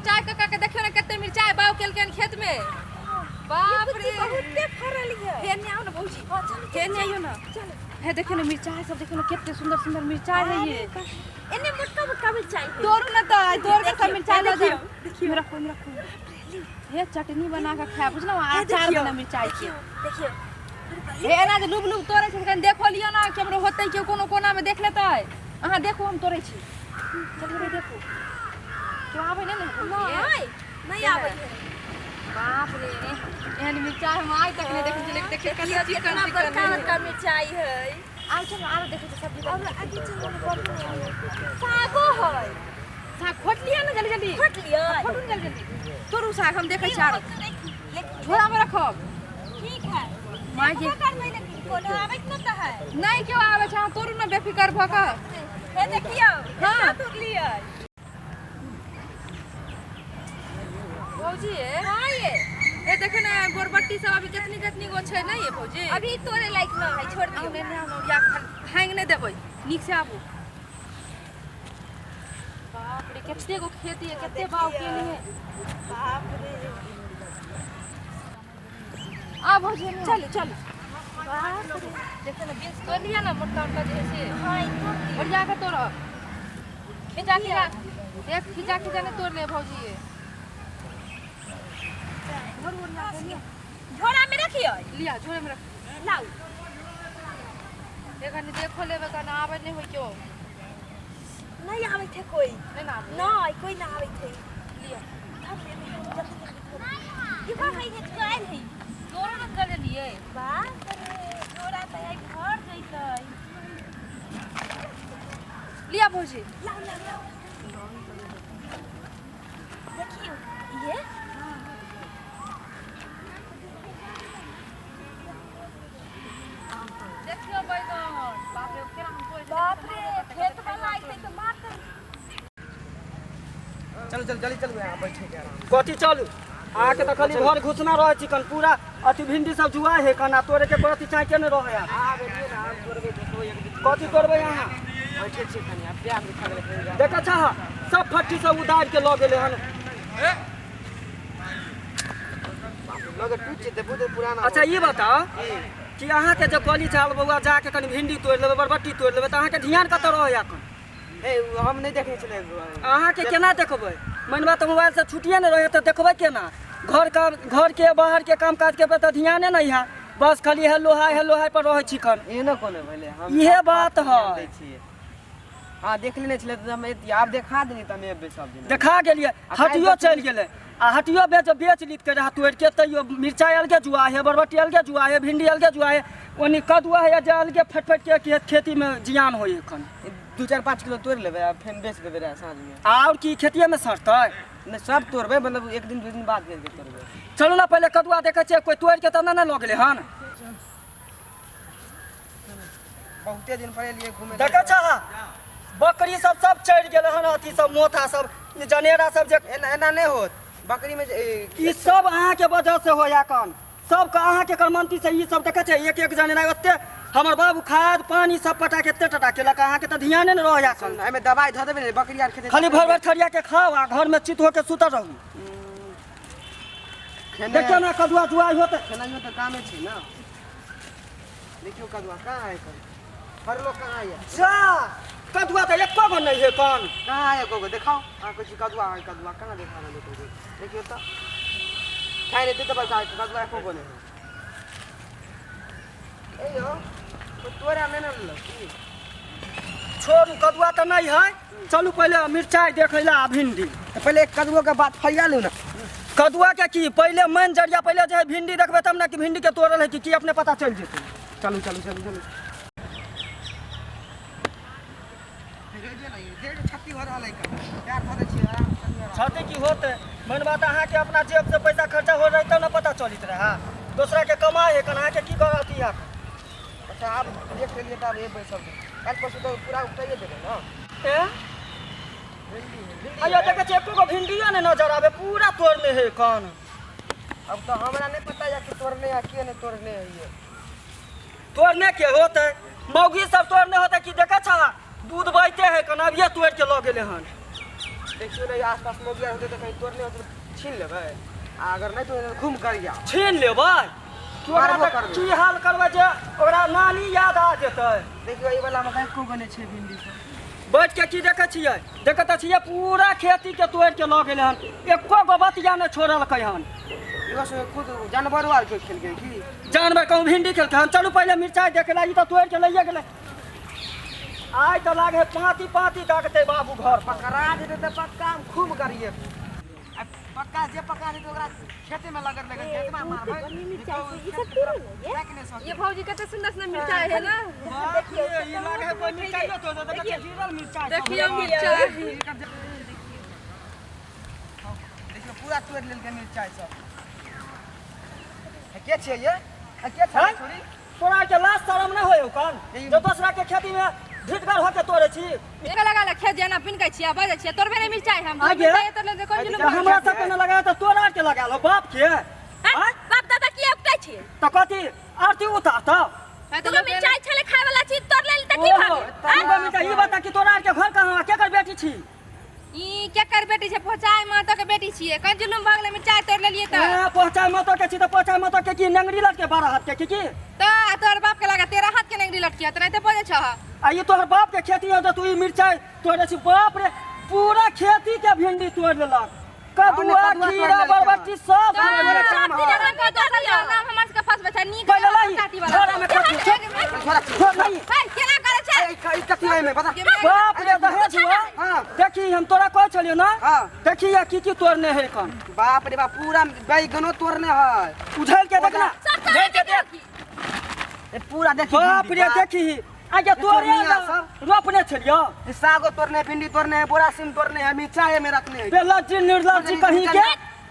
मिरचाई काका के देखियो ने कते मिरचाई बाव केलकै खेत में। बाप रे, बहुते फरल ये। हे ने आओ ने भौजी, हे ने आइयो ना। हे देखियो ने मिरचाई सब, देखियो ने कते सुंदर सुंदर मिरचाई है ये। एने मोटका मोटका मिरचाई है। तोड़ू ना तो तोड़ के सब मिरचाई लऽ देखियो, जाओ। देखियो रखो रखो, हे चटनी बना के खाए बुझलौ, अचार देखियो, बना मिरचाई के। देखियो। हे एना जे लुब लुब तोड़ै छै, कनि देखो लिअ ने केम्हरो होतै, केओ कोनो कोना मे देख लेतै। अहाँ देखू, हम तोड़ै छी। चलू रे, देखू केओ आबै नहि ने भौजी? नहीं नहीं आबै है। बाप रे, एहन मिरचाई हम आइ तक नहि देखने छलियै। देखियौ देखियो कते चिकन कितना चिकन बड़का है। बड़का मिरचाई है। आउ चलू, आरो देखै छी सब्जी। और आगे चलू ने, बढ़ू ने। सागो है। साग खोट लिअ ने जल्दी जल्दी। खोट लिअ। खोटू ने जल्दी जल्दी, तोड़ू साग, हम देखै छी। आरो झोरा मे रखब। ठीक है। माय के देखबो करबै, लेकिन कोनो आबैत न तऽ है। नहि केओ आबै छै, अहाँ तोड़ू ने बेफिकर भऽ कऽ। हे देखियौ। हाँ। कितना तोड़लियै। भौजी। हाँ ये। ए देखे ने गोरबट्टी सब अभी कितनी कितनी गो छै नहीं ये भौजी? अभी तोड़े लायक न है, छोड़ आउ दियौ। ने ने, आउ या भांग नहि देबै, नीक से आबू। बाप रे, कते गो खेती है, कते भाव केने है। बाप रे। आ भौजी, एने आउ। चलू चलू। बाप रे। देखे ने बीन्स तोड़ लिया ना, मोटका मोटका जे है से। हाँ, ई तोड़ लियौ। बढ़िया के तोड़, खिंचा खिंचा देख, खिंचा खिंचा नहीं तोड़ ले भौजी ये। झोरा में रखियो। लिया, झोरे में रख। लाउ। देखा नहीं, देखो लेबे का ना, आबै नहीं होई क्यों। नहीं आबै थे कोई। नहीं ना आबै। नहीं, कोई ना आबै थे। लिया। धर ले, जल्दी जल्दी तोड़। इहो है, हे आयल है। तोड़ो ना कर लिए। बाप रे, झोरा तऽ आइ भर जैतै। लिया भौजी। लाउ लाउ लाउ। देखियौ ये। देखियो बैगन, बाप रे, केना हम तोड़ि। बाप रे, खेत वाला अइतै तऽ मारतै। चलू चलू, जल्दी चलू, यहाँ बैठे के आराम। कथी चलू? अहाँके तऽ खाली घर घुसना रहै छी कन, पूरा अथी भिंडी सब जुआ है कन, आ तोड़े के कोई अथी चाहे नहि रहै। आ गेलियै ने, आम तोड़बै, देखबै एक दिन। कथी तोड़बै अहाँ? बैठे छियै कनि, आब प्याज उठा गेलै फेर जाउ। देखै छह, सब फट्टी सब उतारि के लऽ गेलै हन। लगे टूटि जेतै, बहुत पुराना। अच्छा ई बताउ कि अहाँके जे कहली छल बौआ जाके कनि भिंडी तोड़ि लेबै, बरबट्टी तोड़ि लेबै, तऽ अहाँके ध्यान कतऽ रहै एखन? हे, ओ हम नहि देखने छलियै। अहाँके केना देखबै? मेन बात तऽ मोबाइल से छुटिए नहि रहै तऽ देखबै केना? घर का घर के बाहर के काम काज के पर तऽ ध्याने नहि है, बस खाली हेलो हाय पर रहै छी कन। एहनो कोनो भेलै? हम इहे बात ध्यान है। दै छियै। हाँ, देख लेने छलै तऽ हम एतियै, आब देखा देली तऽ हम एबै सब दिन। देखा गेलियै, हटियो चलि गेलै, आ हटियो बेच बेच लीत के रहा तोड़ि के, तैयो मिरचाइ अलगे जुआ है, बरबट्टी अलगे जुआ है, भिंडी अलगे जुआ है, ओनी कदुआ है जे अलगे फटि फटि के खेती में जियान होय एखन। 2 4 5 किलो तोड़ि लेबै आ फेर बेच देबै रहए साँझमे। आओर की खेतिए में सड़तै? नहि, सब तोड़बै, मतलब एक दिन 2 दिन बाद जाके तोड़बै। चलू ने, पहिले कदुआ देखै छियै, कोइ तोड़ि के तऽ नहि ने लऽ गेलै हन। बहुते दिन पर एलियै घूमे। देखै छह, बकरी सब सब चढ़ि गेलै हन, अथी सब मोथा सब, ई जनेरा सब जे। एना एना नहि होत बकरी में ई सब अहाँके वजह से होया कन, सबके अहाँके करमंती से ई सब। देखै छै एक एक जनेरा ओते हमर बाबू खाद पानी सब पटा के एते टटा केलक, अहाँके तऽ ध्याने नहि रहैया कन। एहिमे दवाइ धऽ देबै ने, बकरी आर खेतै। खाली भरि भरि थरिया के खाओ आ घर में चित होके सुतल रहू। खेनाइ देखियौ ने कदुआ जुआइ होतै। खेनाइयो तऽ कामे छै ने। देखियौ कदुआ कहाँ है कन, फरलो कहाँ है? जा, कदुआ तऽ एको गो नहि है कन। कहाँ है एको गो? देखाओ। अहाँ कहै छी कदुआ है, कदुआ कहाँ देखा रहल एको गो? देखियौ तऽ, खाइ लेतै तऽ बड़का कदुआ एको गो नहि है। ए यौ, कोइ तोरा नहि ने लेलक की? छोड़ू, कदुआ तऽ नहि है, चलू पहिले मिरचाइ देखै ला आ भिंडी। तऽ पहिले कदुओ के बात फरिया लू ने। कदुआ के की पहिले मेन जरिया, पहिले जे है भिंडी देखबै तब ने कि भिंडी के तोड़ल है कि की, अपने पता चलि जेतै। चलू चलू चलू चलू। छत्ती हो रहल है, पैर धऽ दै छियै, आराम से चलू, आराम। छते की होते? मेन बात अहाँके अपना जेब से पैसा खर्चा हो रही तब ने पता चलित रहे, दोसरा के कमाइ है कन, अहाँके की करत यहाँ? अच्छा, आब देख लेलियै तऽ आब एबै सब दिन, काल्हि परसू तऽ पूरा उपटाइए देबै ने। ए भिंडी है, भिंडी अयो है। देखै छियै एको गो भिंडियो नहि नजर आबे, पूरा तोड़ने है कन। अब तऽ हमरा नहि पता यऽ कि तोड़ने है के नहि तोड़ने है ये। तोड़ने के होते? मौगी सब तोड़ने होते कि? देखै छह दूध बहिते है कन, अभिये तोड़ के लऽ गेलै हन। देखियौ ने आसपास मोबिया होतै तऽ कहीं तोड़ने होतै तऽ छीन लेबै आ अगर नहि तोड़ने तऽ खूब करिया छीन लेबै कि ओकरा मारबो तऽ करबै। की हाल करबै जे ओकरा नानी याद आ जेतै। देखियौ एहि वला मे एको गो नहि छै भिंडी सब। बैठ के की देखै छियै? देखै तऽ छियै पूरा खेती के तोड़ि के लऽ गेलै हन, एको गो बतिया नहि छोड़लकै हन। इहो सब खुद जानवरो आर के खेलकै की? जानवर कहूँ भिंडी खेलकै हन। चलू पहिले मिरचाइ देखे ला, ई तऽ तोड़ि के लैये गेलै। आइ तऽ लागे है पाँती पाँती दागतै बाबू घर पर। पकड़ा जेतै तऽ पक्का हम खूब करिए। आ पक्का जे पकड़ा जेतै ओकरा खेते में लगड़ लगड़ के एतबा मारबै मिरचाइ छै, ई सब तोड़ू ने ये। फेंक नहि सकै। ये भौजी कते सुंदर सुंदर मिरचाई है ना। बाप रे, ई लागे है कोई मिरचाइयो तोड़ि देतै, देखियौ गिरल मिरचाइ सब। देखियो मिरचाई। देखियौ पूरा तोड़ि लेलकै मिरचाइ सब। हे, के छियै ये? हे, के छै हैं? छोरी? तोरा के लाज शरम नहि होय कन जे दोसरा के खेती में ढिटगर होके तोड़े छी? एक लगा ले खेत जेना पिनकै छियै बजै छियै तोड़बे नहि मिरचाई हम। आगे? मिरचाई तोड़ले जे कोन जुलुम। तऽ हमरा सबके नहि लगाया तऽ तोरा के लगा लो बाप के? हैं? बाप दादा की उपटै छी? तऽ कथी आरती उतारतौ? है तू तऽ लोक मिरचाई छले खाय वाला चीज तोड़ लेल त की ओहो, भऽ गेल? तू मिरचाई ई बता कि तोरा के घर कहाँ, केकर बेटी छी? ई केकर बेटी छै? पहुँचाइ मातो के बेटी छियै। कन जुलुम भऽ गेलै मिरचाई तोड़ लेलियै तऽ? ए, पहुँचाइ मातो के छी तऽ पहुँचाइ मातो के की नेंगरी लटके 12 हाथ के की की? तऽ तोहर बाप के लागे 13 हाथ के नेंगरी लटकिया तऽ नहि बजै छह। आ ई तोहर बाप के खेती है तऽ तू ई मिरचाई तोड़े छी? बाप रे, पूरा खेती के भिंडी तोड़ लेलक, कदुआ कदुआ तोड़ि खीरा लेलकै। बरबट्टी सब तोड़ि लेलक। नाम हमर सबके फसबै छै नीक पहिले लाही, साथी वाला। झोरा में कथी छै? छोरा छी। छोड़ नहीं। है केना करै छै? ए, ई कथी है बता। बाप रे, दहेज हुआ। हाँ। देखी हम तोरा कहै छलियौ ना। हाँ। देखी ये की की तोड़ने है कन। बाप रे बाप, पूरा बैगनो तोड़ने है। उझल के देखना। सब उझल के देख। ए, पूरा देखी बाप भिंडी, रे, बाप। देखी आगे तोड़े चोरनिया सब। रोपने छलियौ। ई सागो तोड़ने है, भिंडी तोड़ने है, बोरा सिम तोड़ने है, मिर्चाई में रखने है। बेलज्जी निर्लज्जी कहीं के।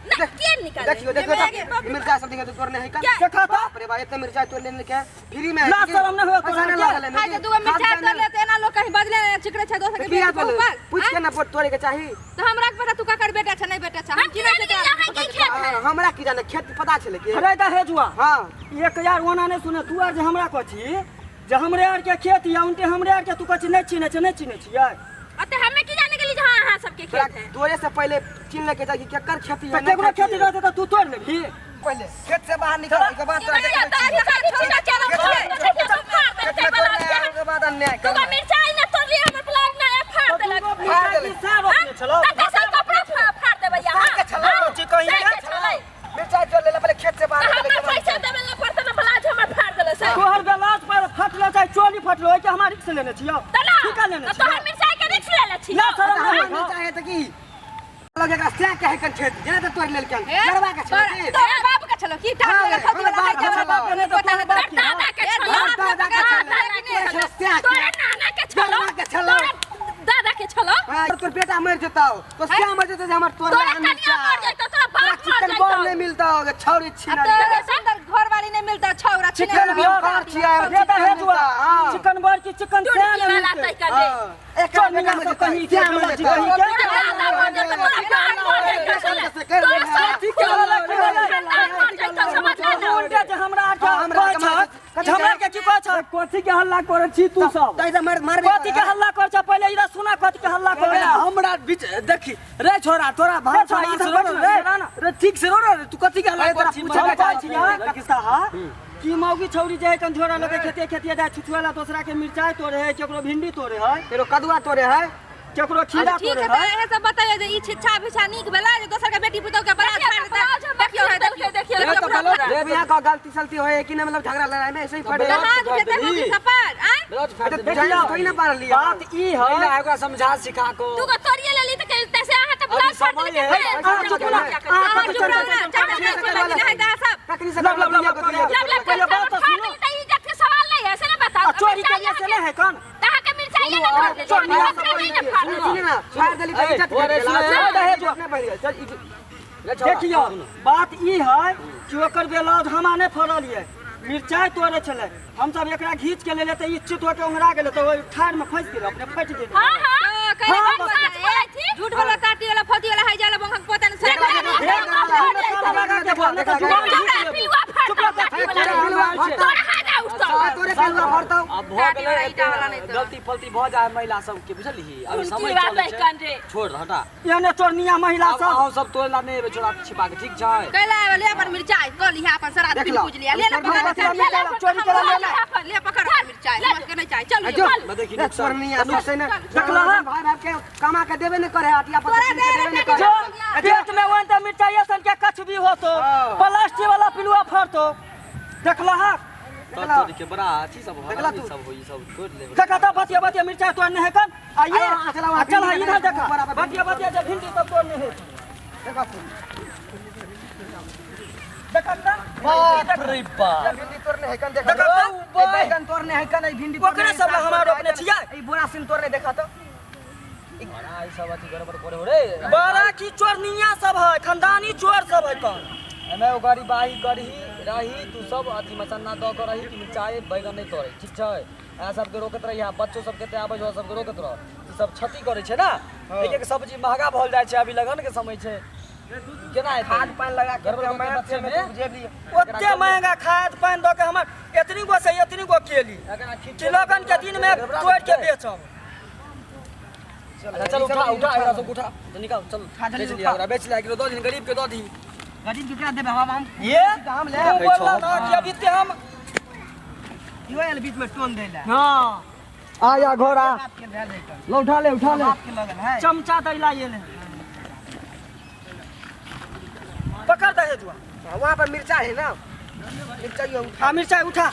ना के निकाले? देखियो देखियो तो मिर्चाई सब देखियो तो तोड़ने है का। देखा तो। बाप रे बाप, इतना मिर्चाई तोड़ लेने के फ्री में है। लाज शरम नहीं होय तोरा पैसा नहीं के? लागल है, हाय, जे दूगो मिरचाई तोड़ ले तऽ एना लोक कहीं बजले चिकरे छै दोसर के किया बेटी बोले? पर। पूछ के ना पर तोड़े के चाही। तऽ हमरा के पता तू ककर बेटा छै नहि बेटा छै, हम की नहि छै तोरा? अहाँ के खेत है? हाँ, हमरा की जाने खेत पता छले के। अरे दहेज हुआ। हाँ। एक यार ओना नहीं सुने तू आर जे हमरा कहै छी जे हमरे आर के खेत या उनटे हमरे आर के तू कहै छी नहि चिन्है छै, नहि चिन्है छियै। अते हमें की जाने के लिए जहां अहाँ सबके तोरा खेत है? तोड़े से पहले चिन्ह ले के चाही कि केकर खेती है। तऽ नहीं केकरो खेती है। रहतै तऽ तू तोड़ि लेबही? पहले खेत से बाहर निकल के बाद तोरा ये देखबै तो छी। ऐसा छीना चलो, फाड़ खेत देतै में बला तोड़ने है, ओकर बाद अन्याय तू करना। मिरचाई न तोड़ली हमर प्लाट ना फाड़ तऽ देलक। दूगो मिरचाई की सएह रोपने छलौ? तते सब कपड़ा फाड़ देबै यहाँ। के छलै? कथी कहीं के? छलै? मिर्चाई तोड़ लेला पहले खेत से बाहर निकल हमर के बाद। पैसा देबै ला पड़तै ना ब्लाउज हमर फाड़ देले से। तोहर ब्लाउज पर फटलो चाहे चोली फटलो ओहिके हमरा रिक्स लेने छियौ? त ना की का लेने त छियौ? तोहर मिरचाई के रिक्स लेले छी। ना शरम हमरा नहीं होय। मिर्चाई है तऽ की लग एकरा सैं के है कन खेत जेना तऽ तोड़ि लेलकन हे? गरबा के छलै की? तोहर बाप के छलो की टाट हाँ, वाला फौजी वाला हमर है बाप के तोहर छलौ। बाप के नहि तऽ तोहर बाप के। दादा के ए, छलौ। तोहर दादा के बाप छलौ। के छलौ। सैं के। तोरा नाना के छलौ। नाना के छलौ। तोरा दादा के छलौ। हाँ, तोर बेटा मर जेतौ तो श्याम मर जेतौ जे हमर तोर तोरा कनिया मर जैतौ, तोरा बाप मर चिकन जैतौ। बोर नहीं मिलता होगा छौरी अब छीना तो सुंदर घर वाली नहीं मिलता छौरा चिकन छिनेरा। बोर कर छियै रे दहेज हुआ। हाँ। चिकन बर की चिकन टुटकी सैं नहीं वाला मिलतै। तैका दे। एक चल बेटा मियाँ मर सब जेतौ, कहीं के, श्याम मर कहीं जेतौ। के। तोरा दादा मर जैतौ, तोरा बाप मर जैतौ, से कर तोरा ले। सब ठीक है, वाला, की वाला? खानदान मर जैतौ, समझ ले ना। उनटे जे हमरा आर के हाँ, हमरा कहै के छ, मार- जे हमरा के की कहै छ? कथी के हल्ला करै छी तू सब? तै से मार मारबे कथी के हल्ला कर छ? पहिले इधर सुना कथी के हल्ला कर। ए, हमरा बीच देखी रे छोरा, तोरा भाव रे छोरा, समाज इधर से रो बैठ रे ना, ना। रे ठीक से रो रे, तू कथी के हल्ला अरे तोरा कर छी? पूछे हम के कहै चाही छी यहाँ किस्सा कि मौगी छौरी जे है कन झोरा लके खेते खेते जाय छुछुएला दोसरा के मिरचाई तोड़े है, केकरो भिंडी तोड़े है, केकरो कदुआ तोड़े है, केकरो खीरा ठीक तोड़े है तऽ है। इहे सब बताइए जे ई छिच्छा बिछा नीक भेलै जे दोसर के बेटी पुतोह के बड़ा छाड़ देतै। देखियौ हे, देखियौ देखियौ रे, देखियौ तऽ बोलो, पूरा। रे यहाँ का गलती सलती होए कि ना, मतलब झगड़ा लड़ाई में ऐसे ही फट तऽ हाथ उठेतै मौगी सब पर आँय? ब्लाउज फाड़ तो देबही। जान थोड़ी ना पार लिया। बात ई है पहिले एकरा समझा सिखा को। तू को तोड़िए लेली तऽ तैसे अहाँ तऽ ब्लाउज फाड़ समय देलकै। है। अहाँ चुप रह, अहाँ अहाँ चुप रहू ना, चाचा नहीं सुनबै कि नहि तऽ अहाँ सब। तकनी से लब, लब, लब, लब लब लब पहिले बात तऽ फाड़ सुनू। देली तऽ इज्जत के सवाल नहीं है, से ना बताओ। आ चोरी के लिए से नहीं है कन? तऽ अहाँके मिरचाई ने फाड़ देली, चोर मियाँ हमरा नहीं ने फाड़ देली। सुन ना, फाड़ देली तऽ इज्जत ए, घटि गेल। सुन, दहेज हुआ। नहि बढ़ि गेल। चल, इज्जत- रे छोरा, देखियौ बात ई है कि ओकर ब्लाउज हमरा नहि फड़ल ये, मिरचाई तोड़े छलै, हमसब एकरा घीच के लेले तऽ ई चित होके ओंघरा गेलै तऽ ओहि ठाढ़ में फँसि गेलै, अपने फटि गेलै। हाँ हाँ तऽ कहि हाँ, बात सच बोलै छी। झूठ बोला टाटी वाला फौजी वाला है जाला बंखक पोता ने देखा, सब। देखा, ताला लगा के बोल, नहि तऽ जुबान घीच तोरा लेबौ। पिलुआ फाड़ चुप रह, देलकै। तोरा पिलुआ फाड़ तोरा हाथ उठतौ। तोरे पिलुआ फड़तौ। आब भऽ काटी गेलै वाला ईटा वाला नहि एते तऽ। गलती फलती भऽ जाइ है महिला सबके, बुझलिही? अभी सुन समय की बात चलै है छै। कन रे। छोड़, हटा। एहने चोरनिया महिला आब सब। अहाँ सब तोड़ै ला नहि एबै चोरा छिपा के, ठीक छै? कैला आबे ले अपन मिरचाई कऽ लिहा अपन सराद देख बिन लो। पूज लिया ले ले चोर पकड़ बतिया ले ले मिरचाई चोरी करा ले ले। ले पकड़ अपन मिरचाई, हमरा के नहीं चाही, चल जो। चल। देखी रे, नुकसान। चोरनिया सब से ने देखला हँ? भाई भाई के कमा के देबे नहीं करे, हटिया पर तोरा से कीन के दे देबे नहीं रे, करे। जो पेट में वन त मिरचाई सन के कछ भी होतो, हाँ। प्लास्टिक वाला पिलुआ फड़तो, देखला हँ? तोड़ तोड़ के बड़ा अथी सब देखला हरामी तू। सब हो, ई सब तोड़ लेबै। देखा तो बतिया बतिया मिरचाई तोड़ने है कन आइए। आ, चल, आ, चल, भिंडी इधर देखा, देखा बराबर बतिया बतिया जब भिंडी सब तोड़ने है। देखा तू। देखा त बाप रे बाप। भिंडी तोड़ने है कन, देखा देखा त। ए, बैगन तोड़ने है कन, ए भिंडी तोड़ने ओकरे है, सब ला साग हमरा तोड़ने रोपने है कन, छियै। ए बोरा सिम तोड़ने देखा तो। बड़ा ई सब अथी गड़बड़ करे हो रे। बड़ा की चोरनिया सब है, खानदानी चोर सब है कन। एमे ओ गरीबाही करही रही तू सब अथी मचन्ना दऽ के रही कि मिरचाई बैगन नहि तोड़ै, ठीक छै? अहाँ सबके रोकैत रही, अहाँ बच्चो सबके ते आबै छै सबके रोकैत रह। ई सब क्षति करै छै ने। एक एक सब्जी महगा भऽ जाइ छै, अभी लगन के समय छै, केना हेतै? खाद पानि लगा के गड़बड़ कऽ के मेहनत बच्चे से में उपजेबी। ओते महंगा खाद पानि दऽ के हमर एतनी गो से एतनी गो केली एकरा खींच कि लगन के दिन में गड़बड़ा तोड़ के जेतै। बेचब। अच्छा चल, उठा उठा, एकरा सब उठा तो निकाल, चल। उठा, जल्दी बेच लिया उठा। ओकरा, बेच लिया, किलो दऽ दही, गरीब के दऽ दही। गरीब के केना देबै हम ये हम ले तू बोलला ना कि अभी ते हम इहो आयल बीच में टोन दै ला। हाँ। आ या घर आ। बाप के भेल है कन। लो, उठा ले, उठा ले। बाप के लगल है। चमचा दैला ये ने पकड़ दे जुआ। वहाँ पर मिर्चा है ना, मिर्चा ये उठा। आ मिरचाई उठा।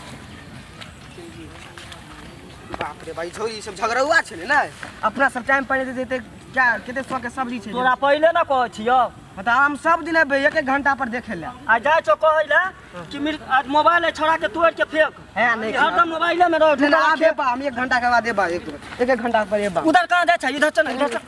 बाप रे भाई, छोरी सब झगड़ुआ छलै ने। अपना सब टाइम पर देते क्या कते सौ के सब्जी छै। तोरा पहिले ना कहै छियौ। हाँ, हम सब दिन अबै एक एक घंटा पर देखे ला। आ जाइ छौ कहै ला कि मिर आज मोबाइल है छोड़ा के तोड़ के फेंक। है नहीं। हरदम मोबाइले में रह। नहीं, आब एबा हम 1 घंटा के बाद एबा, एक एक घंटा पर एबा। उधर कहाँ जाइ छै? इधर चल, इधर चल।